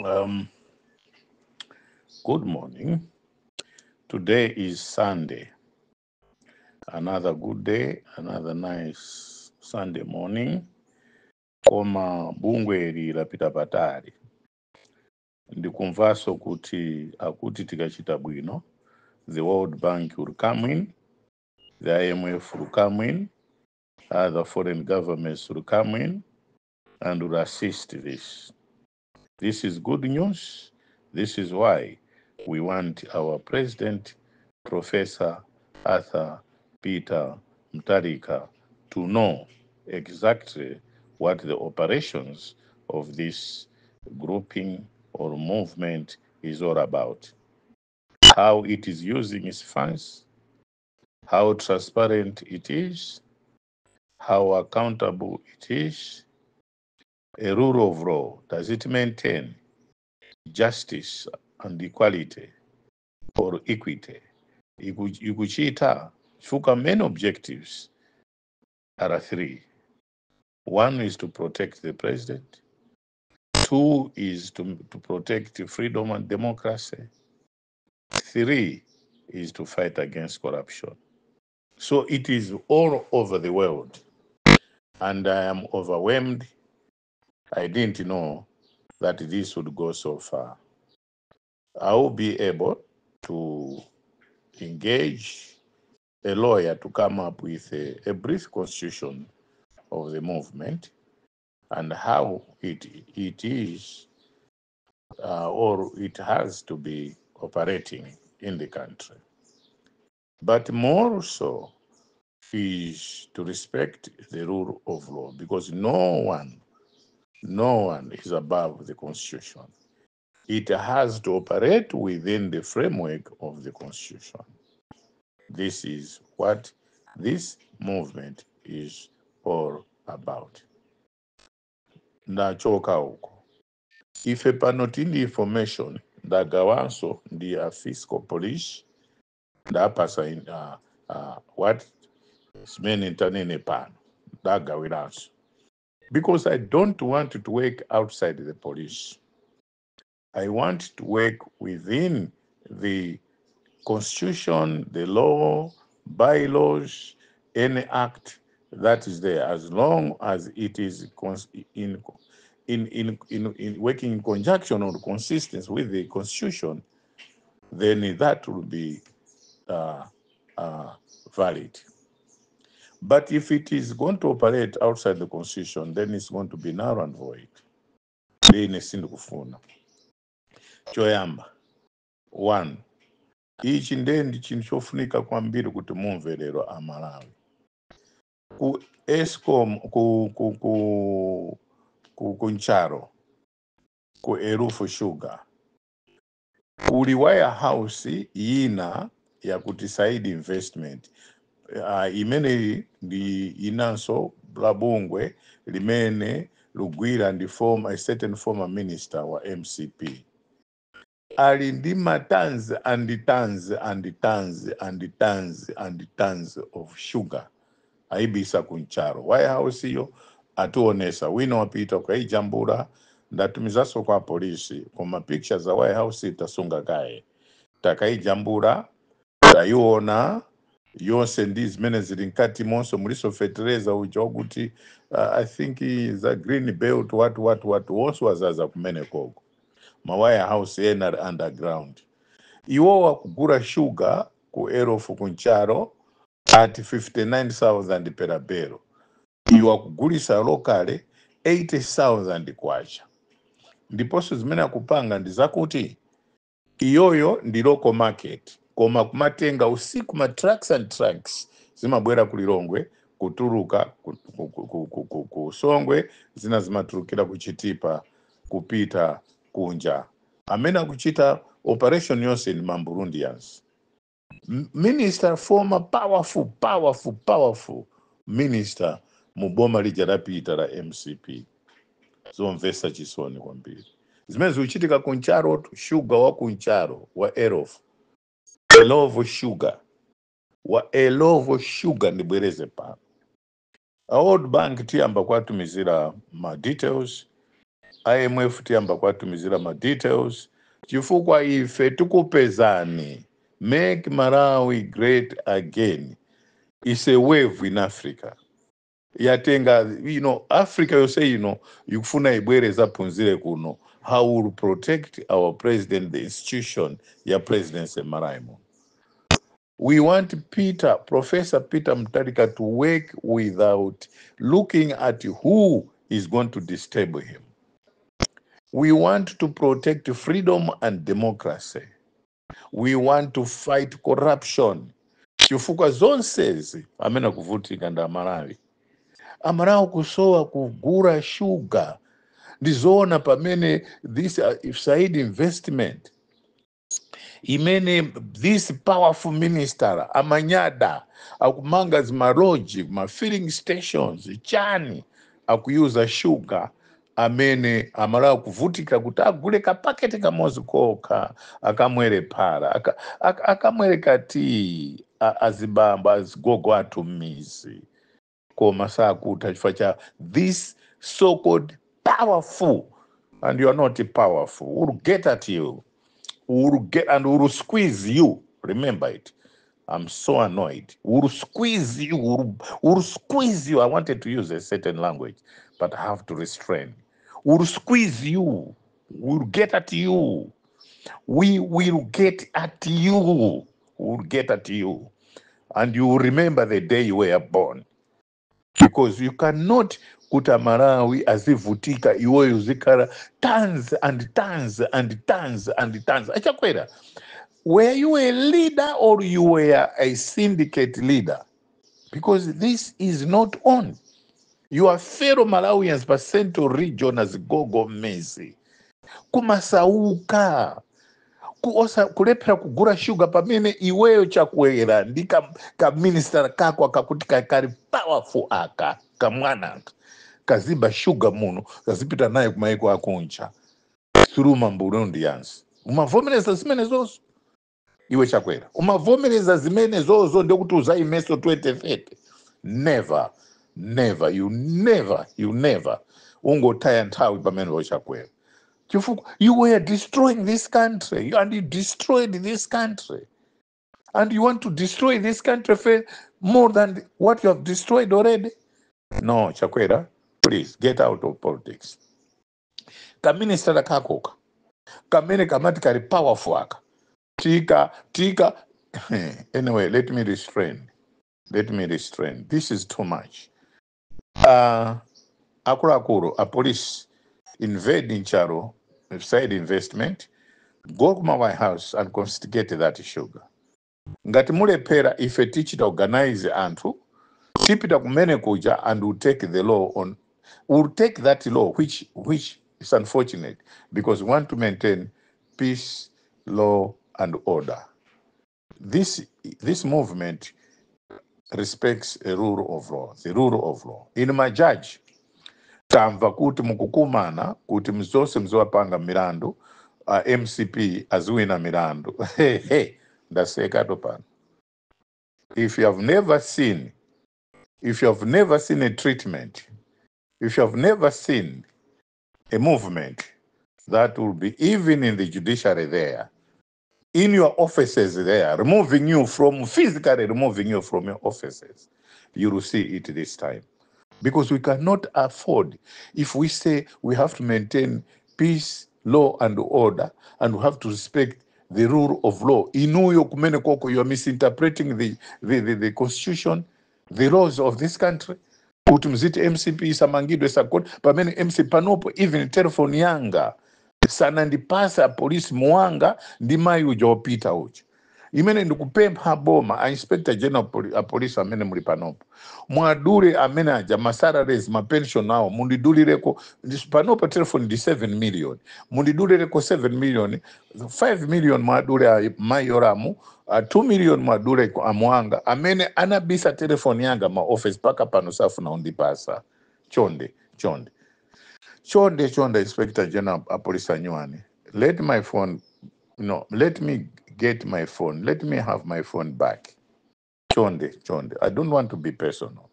Good morning. Today is Sunday. Another good day, another nice Sunday morning. Koma bungweli lapita patali. Ndikumvaso kuti akuti tikachita bwino, the World Bank will come in, the IMF will come in, other foreign governments will come in and will assist this. This is good news. This is why we want our president, Professor Arthur Peter Mutharika, to know exactly what the operations of this grouping or movement is all about, how it is using its funds, how transparent it is, how accountable it is, a rule of law. Does it maintain justice and equality or equity? Ikuchita chifukwa main objectives are three. One is to protect the president. Two is to protect freedom and democracy. Three is to fight against corruption. So it is all over the world. And I am overwhelmed. I didn't know that this would go so far. I will be able to engage a lawyer to come up with a brief constitution of the movement and how it is or it has to be operating in the country. But more so is to respect the rule of law, because no one is above the constitution. It has to operate within the framework of the constitution. This is what this movement is all about. Ndachoka uko. Ife pano tindi information, ndagawanso ndi a fiscal police, ndapasa what zimene ntanene pano, ndagawiranso, because I don't want to work outside the police. I want to work within the constitution, the law, bylaws, any act that is there, as long as it is in working in conjunction or consistent with the constitution, then that will be valid. But if it is going to operate outside the constitution, then it's going to be null and void. Ine sindikufuna. Choyamba, one, ichi ndiye ndi chinthu chofunika kwambiri kuti mumve lero Amalawi. Ku ESCOM, ku Nchalo, ku Illovo Sugar, kuli warehouse yina yakuti Saidi Investment. Imeneyi ndi inanso la bungwe limene lugwira ndi former, a certain former minister wa MCP. Ali ndi ma tons and tons and tons and tons and tons of sugar aibisa kuNchalo. Warehouse iyo ationesa, wina wapita ukaijambula, ndatumizanso kwa polisi, koma pictures za warehouse tasunga kaye. Takaijambula, tayiona yonse ndi zimene zili mkati monso, muliso fetereza uja wakuti I think za green belt, what what what, wonse wazaza kumene koko. Ma warehouse ena ali underground. Iwo wakugula sugar ku Illovo kuNchalo at 59,000 per bale, iwo akugulisa locally 80,000 kwacha. Ndiponso zimene akupanga ndi zakuti iyoyo ndi local market, koma kumatenga usiku ma trucks and trucks zimabwera ku Lilongwe, kutuluka ku Songwe, zina zimatulukira ku Chitipa kupita kunja. Amene akuchita operation yonse ni maBurundians. Minister, former powerful powerful powerful minister mu boma lija lapita la MCP. Zomvetsa chisoni kwambiri zimene zikuchitika kuNchalo. Shuga wa kuNchalo wa Illovo, Illovo Sugar, wa Illovo Sugar. Ndibwereze pano, a World Bank tiyamba kwatumizira ma details. IMF tiyamba kuwatumizira ma details chifukwa ife tikupezani. Make Malawi Great Again is a wave in Africa. Yatenga Africa yonse ino ikufuna ibwere zaphunzire kuno how we will protect our president, the institution ya presidency Malawi muno. We want Peter, Professor Peter Mutharika, to work without looking at who is going to disturb him. We want to protect freedom and democracy. We want to fight corruption. Chifukwa zonsezi amene akuvutika ndi Amalawi. Amalawi kusowa kugura shuga. Ndizoona pamene this Said Investment imene this powerful minister amanyada akumanga zimaloji, ma filling stations, chani, akuyuza shuga amene Amalawi kuvutika kuti agule kapaketi kamodzi kokha akamwere phala, akamwere kati azibambo, azigogo athu m'mizi, koma sakutha chifukwa cha this so-called powerful. And you are not powerful. We'll get at you. We'll get and we'll squeeze you. Remember it. I'm so annoyed. We'll squeeze you. We'll squeeze you. I wanted to use a certain language, but I have to restrain. We'll squeeze you. We'll get at you. We will get at you. We'll get at you. And you will remember the day you were born. Because you cannot kuti Amalawi azivutika, iweyo zikhala tons and tons and tons and tons. Achakwera, were you a leader or you were a syndicate leader? Because this is not on. You are fellow Malawians pa Central Region, azigogo mmezi kumasauka, kuosa kulephera kugura shuga, pamene iweyo Chakwera ndi ka minister kako akakuti kali powerful aka kamwana aka kaziba shuga muno, kazipita naye kumaiko akunja through ma Burundians. Umavomereza zimene zozo? Iwe Chakwera, umavomereza zimene zozo ndekuti uzaimeso 2030? Never, never, you never, you never. Ungotaya nthawi pamene, Chakwera, chifukwa you were destroying this country and you destroyed this country and you want to destroy this country more than what you have destroyed already. No, Chakwera, please get out of politics. Kaminister kakoka kamene kamati kali powerful aka tika tika. Anyway, let me restrain, let me restrain. This is too much. Akuluakulu a police, invade Nchalo Side Investment, go kuma warehouse and confiscate that sugar. Ngati mulephera, ife tichita organize anthu, tipita kumene kuja and we'll take the law on. We'll take that law, which is unfortunate because we want to maintain peace, law and order. This movement respects a rule of law, the rule of law. In my judge, tamva kuti mukukumana kuti mzonse mziwapanga milandu, MCP aziwina milandu. Hey, hey, ndaseka pano. If you have never seen, if you have never seen a treatment, if you have never seen a movement that will be even in the judiciary there, in your offices there, removing you from, physically removing you from your offices, you will see it this time. Because we cannot afford, if we say we have to maintain peace, law, and order, and we have to respect the rule of law. Inuyo kumene koko, you are misinterpreting the constitution, the laws of this country. Kuti mziti MCP isamangidwe sakoti, pamene MC panopo even telephone yanga sanandipasa polisi muwanga ndi mayi uja wopita uja. Imene ndikupempha boma, a Inspector General a police amene muli panopo, mwadule amene aja ma salaries, ma pension awo, mundidulireko. Panopo telefoni ndi 7 million, mundidulireko 7 million, 5 million mwadule a mayi Yoramu, 2 million mwadule amwanga amene anabisa telefoni yanga ma office paka pano safuna undipasa. Chonde, chonde, chonde, chonde, Inspector General a police anyuani, let my phone, no, let me get my phone, let me have my phone back. Chonde, chonde. I don't want to be personal.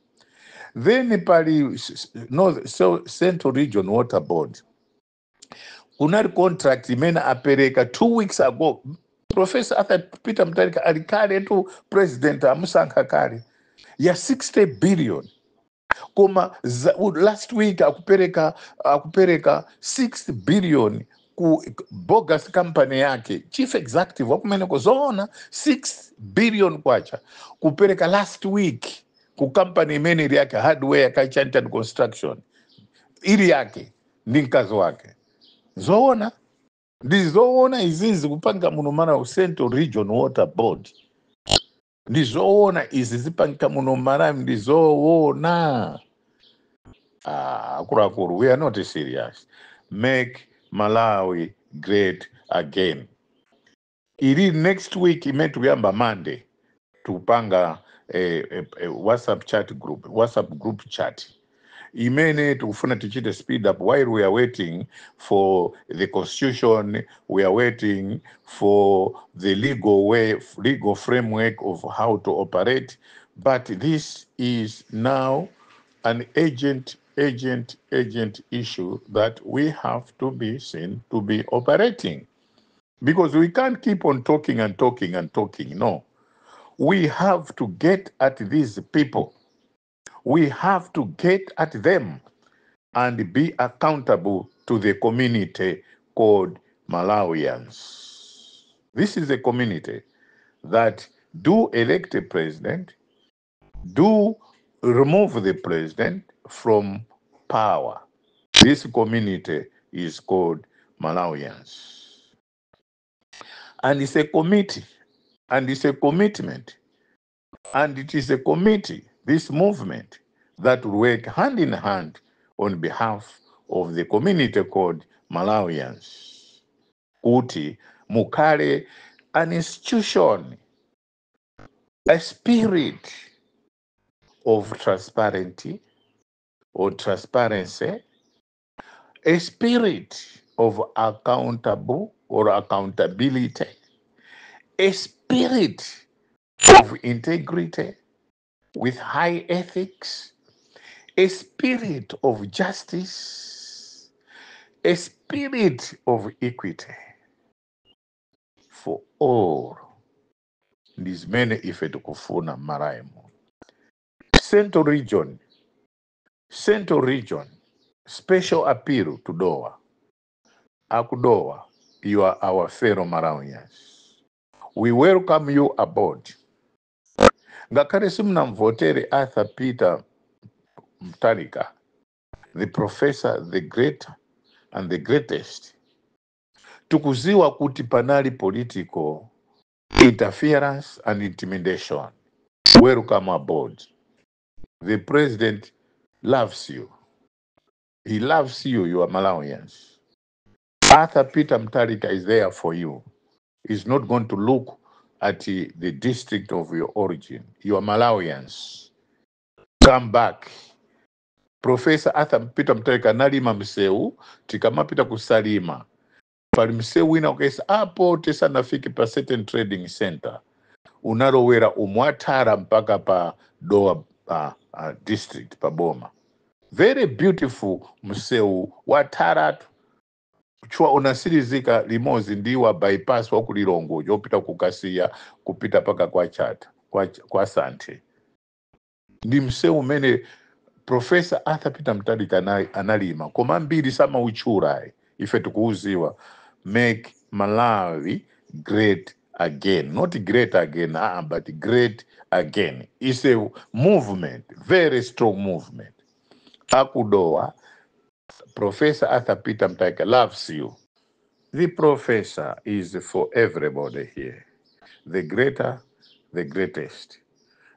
Then pali no, so Central Region Water Board. Kunali contract imene apereka 2 weeks ago. Professor Arthur Peter Mutharika ali kale tu president, amusankha kale, ya 60 billion, koma last week akupereka 6 billion ku bogus company yake, chief executive wakumeneko. Zoona, 6 billion kwacha kupereka last week ku company imene ili yake, hardware kachantan construction, ili yake ndi mkazi wake. Zoona, ndizoona izizi kupanga muno Malawi. Central Region Water Board, ndizoona izi zipangika muno Malawi, ndizoona. Ah, akuluakulu, we are not serious. Make Malawi great again. Ili next week imene tikuyamba Monday, tikupanga a WhatsApp chat group, WhatsApp group chat imene tikufuna tichite speed up while we are waiting for the constitution, we are waiting for the legal way, legal framework of how to operate. But this is now an urgent, urgent, urgent issue that we have to be seen to be operating, because we can't keep on talking and talking and talking. No, we have to get at these people. We have to get at them and be accountable to the community called Malawians. This is a community that do elect a president, do remove the president from power. This community is called Malawians. And it's a committee, and it's a commitment, and it is a committee, this movement, that will work hand in hand on behalf of the community called Malawians. Kuti mukhale an institution, a spirit of transparency or transparency, a spirit of accountable or accountability, a spirit of integrity with high ethics, a spirit of justice, a spirit of equity for all. Ndi zimene ife tikufuna m'Malawi muno. Central Region, Central Region, special appeal to Dowa. Aku Dowa, you are our fellow Malawians. We welcome you aboard. Ngakhale simunamvotere Arthur Peter Mutharika, the professor, the great and the greatest, tikuziwa kuti panali political interference and intimidation. Welcome aboard. The president loves you. He loves you. You are Malawians. Arthur Peter Mutharika is there for you. He's not going to look at the district of your origin. You are Malawians. Come back. Professor Arthur Peter Mutharika analima msewu. Tikamapita kusalima, pali msewu wina ukaisa apo tisanafike pa certain trading center, unalowera umwathara mpaka pa Dowa district pa boma. Very beautiful msewu watharatu chwa unasirizika limodzi ndi wa bypass wa kulilongo yopita kukasiya kupita paka kwa Chata kwa Santhe. Ndi msewu umene Professor Arthur Peter Mutharika analima, koma mbiri samauchura ayi. Ife tikuuziwa. Make Malawi great again. Not great again, but great again. It's a movement, very strong movement. Aku Dowa, Professor Arthur Peter Mutharika loves you. The professor is for everybody here, the greater, the greatest.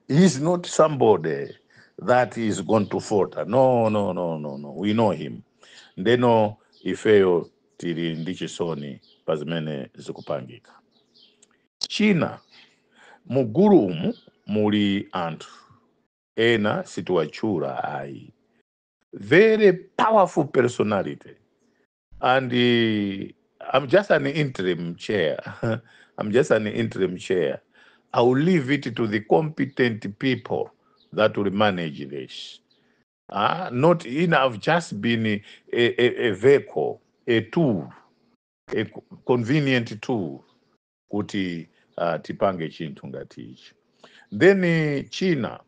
He's not somebody that is going to falter. No, no, no, no, no. We know him. Ndeno ifeyo tili ndi chisoni pa zimene zikupangika. China, mugulu umu muli anthu ena sitiwatchula ayi, very powerful personality, and I'm just an interim chair. I'm just an interim chair. I will leave it to the competent people that will manage this. Not in, I've just been a vehicle. a tool, a convenient tool kuti tipange chinthu ngati ichi. Then china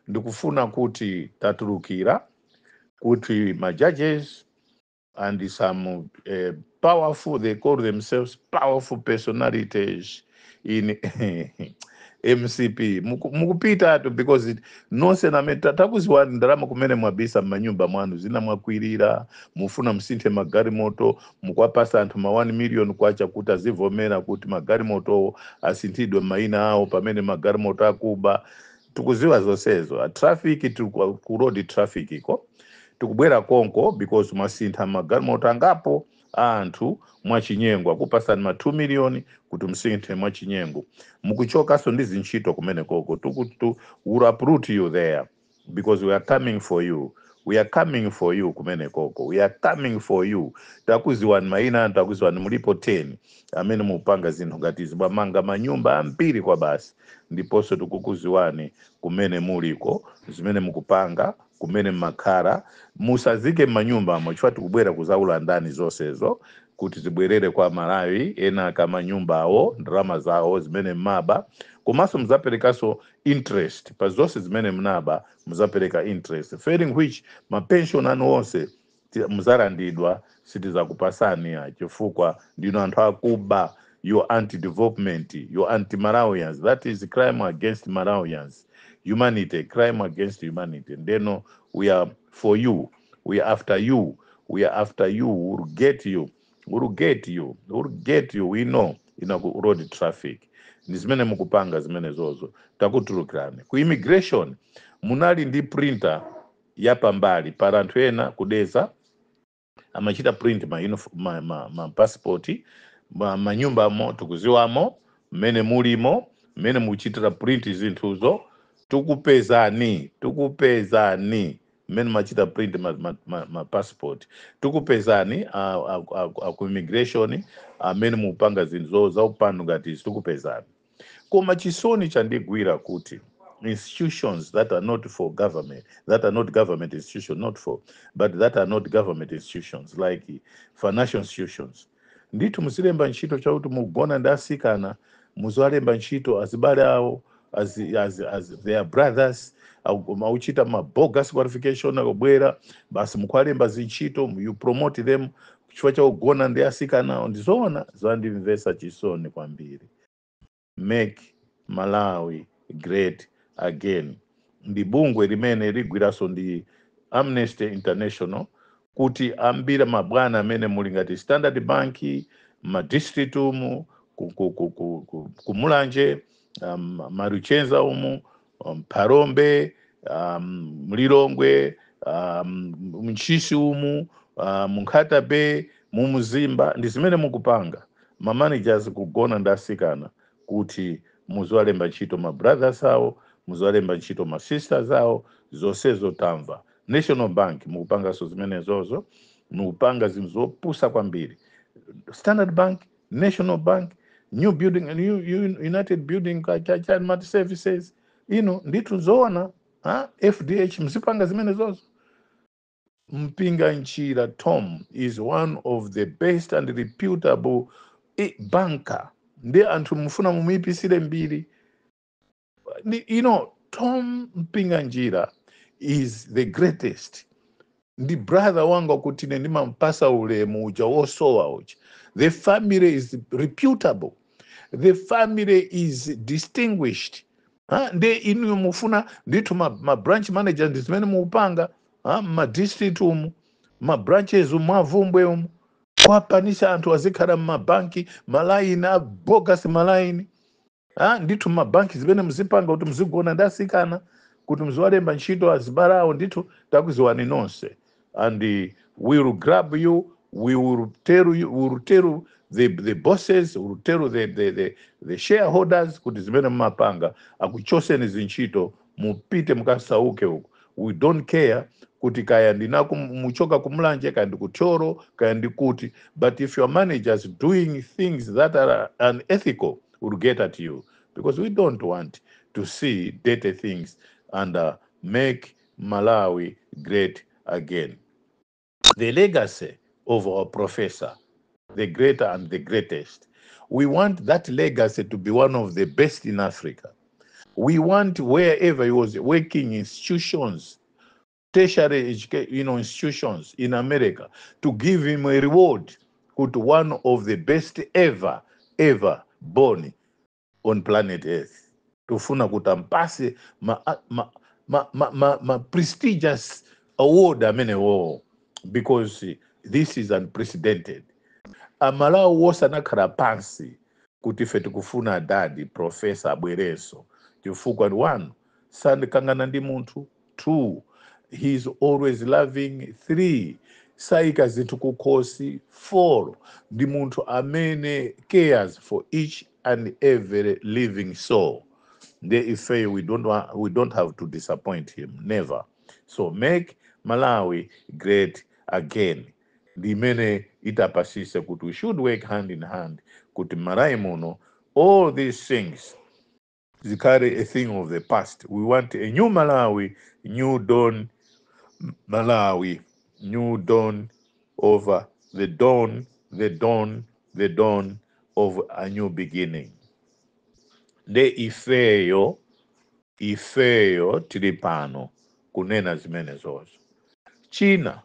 ndikufuna kuti tatulukira kuti ma judges and some powerful, they call themselves powerful personalities in MCP. Mukupita tu because nonse name takuziwa ndalama kumene mwabisa m'manyumba mwanu, zina mwakwirira, mufuna msinthe magalimoto, mukwapasa anthu ma 1 million kwacha kuti azivomera kuti magalimoto asinthidwe mayina awo pamene magalimoto akuba. Tikuziwa zonsezo. A traffic tili ku road traffic iko tikubwera konko because mwasintha magalimoto angapo a anthu mwachinyengo, akupasani ma 2 million kuti msinthe mwachinyengo. Mukuchokanso ndi zintchito kumene koko. Will uproot you there because we are coming for you. We are coming for you kumene koko. We are coming for you. Takuziwani mayina anu, takuziwani, mulipo 10 amene mupanga zinthu ngati izi, mwamanga manyumba ambiri kwa basi. Ndiponso tikukuziwani kumene muliko, zimene mukupanga, kumene mmakhala. Musazike m'manyumbamo chifukwa tikubwera kuzaulandani zonsezo kuti zibwerere kwa Malawi ena akamanyumba awo, ndalama zawo zimene mmaba. Komanso muzaperekanso interest pa zonse zimene mnaba, muzapereka interest, failing which mapension anu onse muzalandidwa, sitizakupasani ya chifukwa ndino anthu akuba. You anti development, you anti Malawians. That is crime against Malawians, humanity, crime against humanity. Ndeno we are for you, we are after you, we are after you. We will get you, we will get you, we will get you. We know ina ku road traffic ndi zimene mukupanga zimene zozo, takutulukirani. Ku immigration munali ndi printer yapambali para anthu ena kudeza amachita print ma passport manyumbamo, tikuziwamo mmene mulimo, mmene mukuchitira print zinthuzo. Tikupezani, tikupezani mmene machita print ma passport. Tikupezani ku immigration amene mupanga zinthu zaupano ngati izi, tikupezani. Koma chisoni chandigwira kuti institutions that are not for government, that are not government institutions, not for, but that are not government institutions like financial institutions, ndithu muzilemba ntchito chakuti mugona ndi asikana, muziwalemba ntchito azibale awo, as their brothers, auchita ma bogus qualification, akubwera basi mukuwalemba zintchito, you promote them chifukwa chakugona ndi asikana. Ndizoona zandimvesa chisoni kwambiri. Make Malawi Great Again ndi bungwe limene ligwiranso ndi Amnesty International kuti ambiri mabwana amene muli ngati Standard Bank, madistrict umu, ku Mulanje, Maruchenza umu, Pharombe, Mlilongwe, Mchisi umu, Munkhata Bay, mumuzimba, ndi zimene mukupanga ma managers kugona ndi asikana kuti muziwalemba ntchito ma brothers awo, muziwalemba ntchito ma sisters awo. Zonsezo tamva. National Bank mukupanganso zimenezozo, mukupanga zinthu zopusa kwambiri. Standard Bank, National Bank, New Building, New United Building Multi Services ino, ndithu zoona ha? FDH mzipanga zimenezozo. Mpinga Nchira Tom is one of the best and reputable banker. Ndi anthu mufuna mumuipisire mbiri. Tom Mpinga Njira is the greatest. Ndi brother wanga kuti ine ndimampasa ulemu uja wosowa uja. The family is reputable, the family is distinguished. Ha? Ndi inu mufuna ndithu ma branch manager ndi zimene mukupanga, ha? Ma district umu, ma branches umu, mwavumbwe umu, kwapanisa anthu azikhala mmabanki malaini a bogus malaini, ha? Ndithu mabanki zimene muzipanga kuti muzigona ndi asikana kuti muziwalemba ntchito azibale awo, ndithu takuziwani nonse. And we will grab you, we will tell you, we will tell the bosses, we will tell the shareholders kuti zimene mumapanga, akuchoseni zintchito, mupite mukasauke uko. We don't care kuti kaya ndinaku muchoka kumulanje, kaya ndikuthyolo, kaya ndikuti, but if your managers doing things that are unethical, will get at you because we don't want to see dirty things. And Make Malawi Great Again, the legacy of our professor, the greater and the greatest. We want that legacy to be one of the best in Africa. We want wherever he was working, institutions, tertiary education, institutions in America, to give him a reward, put one of the best ever, ever born on planet Earth. Tufuna kuti ampase ma prestigious award amenewo, because this is unprecedented. Amalawi wonse anakhala pansi kuti ife tikufuna dadi professor abwerenso, chifukwa one, sandikangana ndi munthu; two, he is always loving; three, sayika zinthu kukhosi; four, ndi munthu amene cares for each and every living soul. Nde ife we don't have to disappoint him, never. So make Malawi great again ndimene itapasise kuti we should work hand in hand kuti Malawi muno all these things zikhale a thing of the past. We want a new Malawi, new dawn Malawi, new dawn over the dawn, the dawn, the dawn of a new beginning. Nde ifeyo tili pano kunena zimene zozo. China,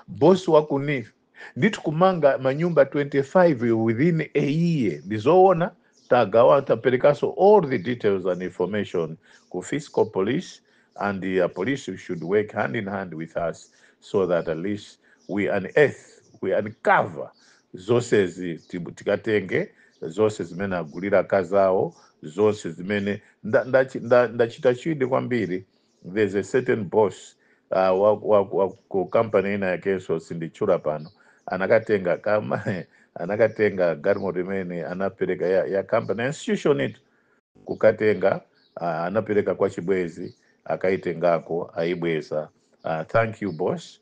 bosi wa ku NEEF ndithu kumanga manyumba 25 within a year, ndizoona. Tagawa, taperekaso all the details and information ku fiscal police, and the police should work hand in hand with us so that at least we unearth, we uncover zonsezi, tikatenge zonse zimene agulira akazawo, zonse zimene ndachita chidwi kwambiri. There's a certain boss wa ku company ina yakenso, sinditchula pano, anakatenga kama anakatenga galimoto imene anapereka ya company institution itu kukatenga, anapereka kwa chibwezi, akaitengako, aibweza. Thank you, boss.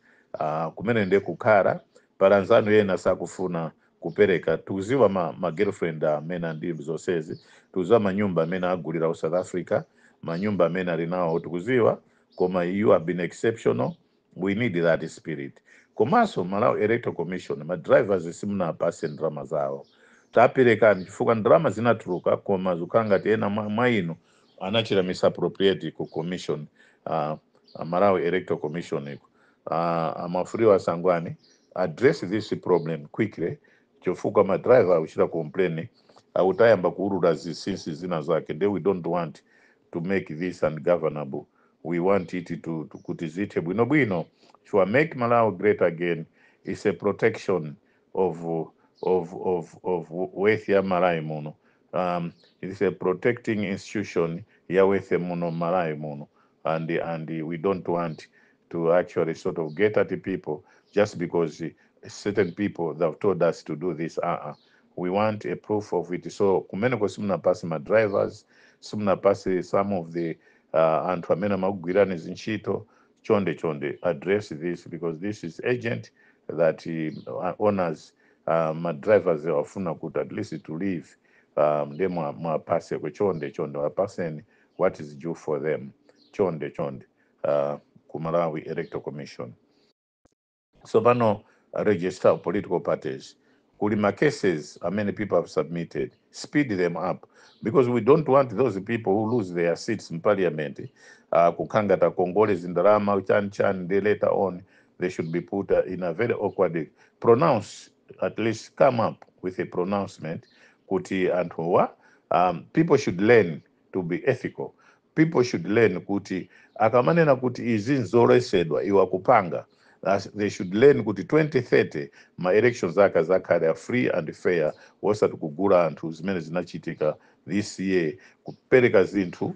Kumene ndiye kukhala palanzano yena sakufuna kupereka. Tuziwa ma girlfriend amene ndi zonsezi, tuziwa manyumba amene agulira ku South Africa, manyumba amene ali nawo tikuziwa, koma you have been exceptional. We need that spirit. Komanso Malawi Electoral Commission, ma drivers simunapase ndalama zawo. Taperekani, chifukwa ndalama zinatuluka, koma zikukhala ngati ena mwa inu anachita misappropriate ku commission, Malawi Electoral Commission iko. Amafuriwa Sangwani, address this problem quickly, chifukwa ma driver akuchita complain, akutayamba kuulula zinsinsi zina zake. Then we don't want to make this ungovernable. We want it to kuti zithe bwinobwino. To make Malawi great again is a protection of wealth ya Malawi muno. It is a protecting institution ya wealth muno Malawi muno, and we don't want to actually sort of get at the people just because certain people that have told us to do this. Uh-uh. We want a proof of it. So kumeneko simunapase ma drivers, simunapase some of the anthu amene amakugwirani zintchito. Chonde chonde, address this because this is urgent, that owners, ma drivers afuna kuti at least to leave, nde mwapase chonde chonde, wapaseni what is due for them, chonde chonde, ku Malawi Electoral Commission. So pano register of political parties, kuli ma cases many people have submitted. Speed them up because we don't want those people who lose their seats in parliament kukanga kongole zindalama chan chan. They later on they should be put in a very awkward pronounce, at least come up with a pronouncement kuti anthuwa, people should learn to be ethical. People should learn kuti akamanena kuti izi nzoletsedwa, iwo akupanga. They should learn kuti 2030 ma elections ake azakhale free and fair, osati kugula anthu zimene zinachitika this year, kupereka zinthu,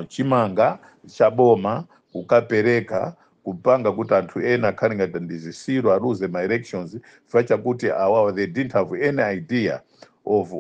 chimanga chaboma kukapereka, kupanga kuti anthu ena akhale ngati ndi zisilu, aluze ma elections chifukwa chakuti awawa they didn't have any idea of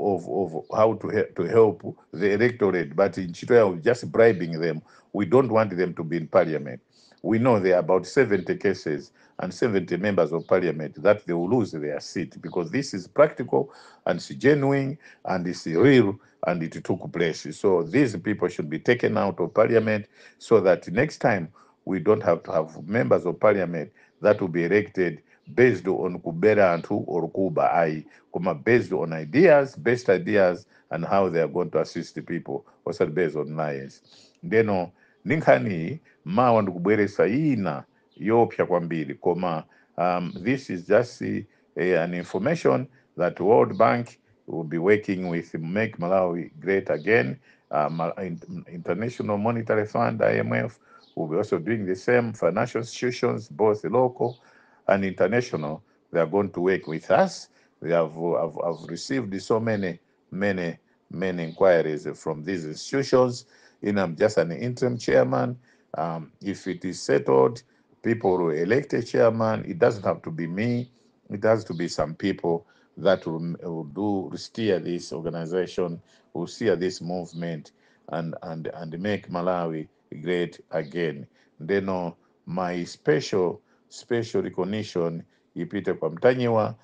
how to help the electorate, but ntchito yawo just bribing them. We don't want them to be in parliament. We know there are about 70 cases and 70 members of parliament that they will lose their seat because this is practical and it's genuine and it's real and it took place. So these people should be taken out of parliament so that next time we don't have to have members of parliament that will be elected based on kubera anthu or kuba ayi, koma based on ideas, best ideas and how they are going to assist the people, osati based on lies. Ndeno ndi nkhaniyi mawa ndikubweresa ina yopsa kwambiri, koma this is just an information that World Bank will be working with Make Malawi Great Again. International Monetary Fund, IMF, will be also doing the same. Financial institutions, both local and international, they are going to work with us. They have received so many, many, many inquiries from these institutions. I'm just an interim chairman. If it is settled, people will elect a chairman. It doesn't have to be me. It has to be some people that will do steer this organization, will steer this movement, and make Malawi great again. Then my special recognition ipite kwa Mtanyiwa,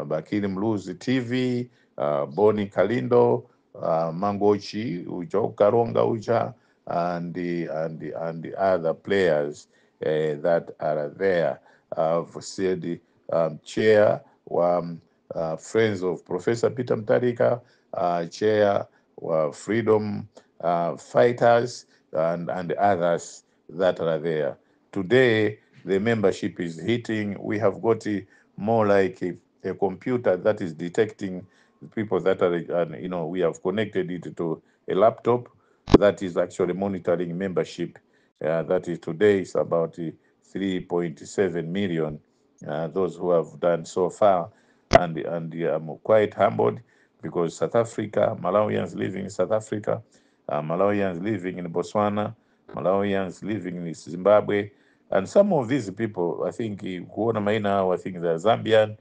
Bakili Muluzi TV, Boni Kalindo, Mangochi uja Karonga uja, and the other players that are there. I've said chair Friends of Professor Peter Mutharika, chair wa Freedom Fighters, and others that are there. Today, the membership is hitting. We have got more like a computer that is detecting the people that are, and, we have connected it to a laptop that is actually monitoring membership. That is today is about 3.7 million, those who have done so far. And I'm quite humbled because South Africa, Malawians living in South Africa, Malawians living in Botswana, Malawians living in Zimbabwe, and some of these people, I think, kuona maina awo, I think they are Zambian,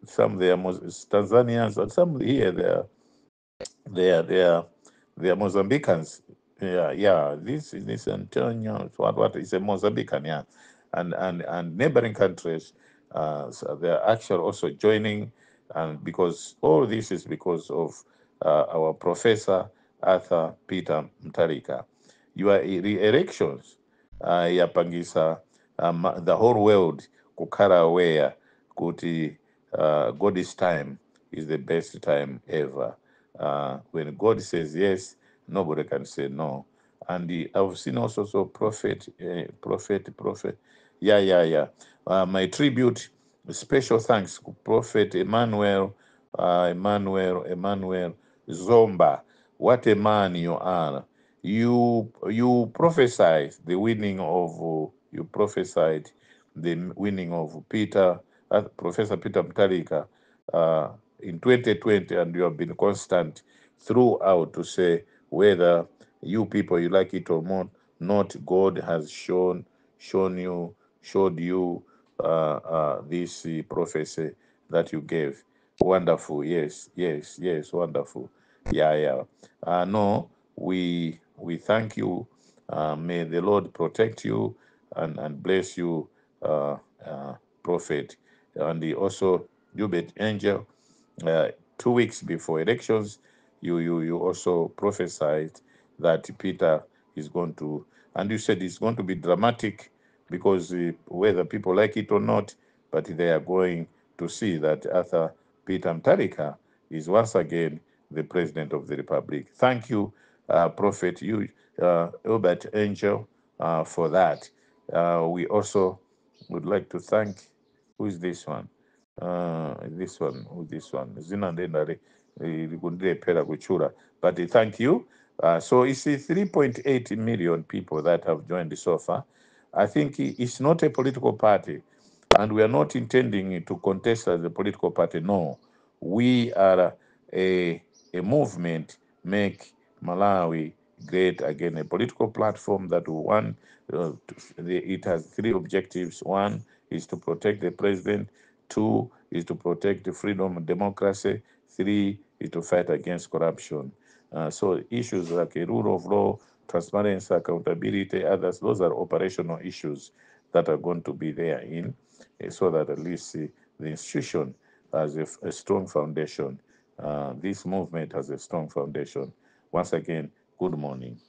some they are Tanzanians, and some here they are Mozambicans. Yeah. This is this Antonio, what is a Mozambican, yeah, and neighboring countries, so they are actually also joining, and because all this is because of our Professor Arthur Peter Mutharika. Your re-elections yapangisa the whole world kukhala aware kuti God's time is the best time ever. When God says yes, nobody can say no. And I've seen also so prophet, prophet, prophet. Yeah. My tribute, special thanks to Prophet Emmanuel, Emmanuel, Emmanuel Zomba. What a man you are. You prophesied the winning of you prophesied the winning of Peter, Professor Peter Mutharika, in 2020, and you have been constant throughout to say whether you people you like it or not, God has shown you showed you this prophecy that you gave. Wonderful, yes, wonderful. Yeah. No, we thank you. May the Lord protect you and bless you, Prophet. And also, Hubert Angel, 2 weeks before elections, you also prophesied that Peter is going to, and you said it's going to be dramatic because whether people like it or not, but they are going to see that Arthur Peter Mutharika is once again the President of the Republic. Thank you, Prophet you, Hubert Angel, for that. We also would like to thank, who is this one? This one, who this one? Zina ndendale likundilephera kuchula. But thank you. So it's 3.8 million people that have joined so far. I think it's not a political party, and we are not intending to contest as a political party. No, we are a movement, Make Malawi Great Again, a political platform that one, it has three objectives. One is to protect the president. Two is to protect the freedom and democracy. Three is to fight against corruption. So issues like a rule of law, transparency, accountability, others, those are operational issues that are going to be there in, so that at least the institution has a strong foundation. This movement has a strong foundation. Once again, good morning.